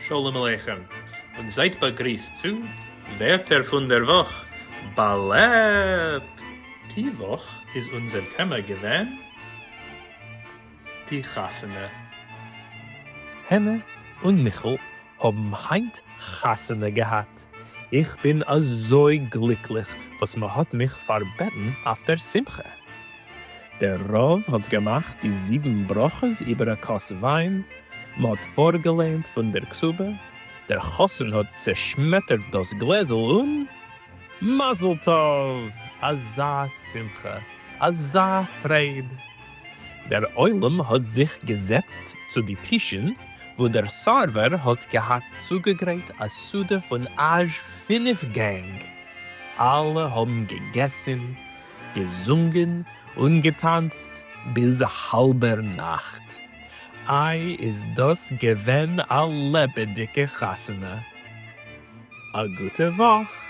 שלום עליכם, און זייט באגריסט צו ווערטער פון דער וואך, באלעבט! די וואך איז אונזער טעמע געווען די חתונה. הענע און מיכל האבן היינט חתונה געהאט, איך בין אזוי גליקליך וואס מ'האט מיך פארבעטן אויף דער שמחה. דער רב האט געמאכט די זיבן ברכות איבער א כוס וויין, מ'האט פארגעלייענט פון דער כתובה, דער חתן האט צעשמעטערט דאס גלעזל און. מזל טוב! אזא שמחה! אזא פרייד! דער עולם האט זיך געזעצט צו די טישן וואו דער server האט געהאט צוגעגרייט א סעודה פון אזש פינף גענג. אלע האבן געגעסן, געזונגען און געטאנצט ביז האלבער נאכט. איי איז דאס געווען א לעבעדיגע חתונה. א גוטע וואך!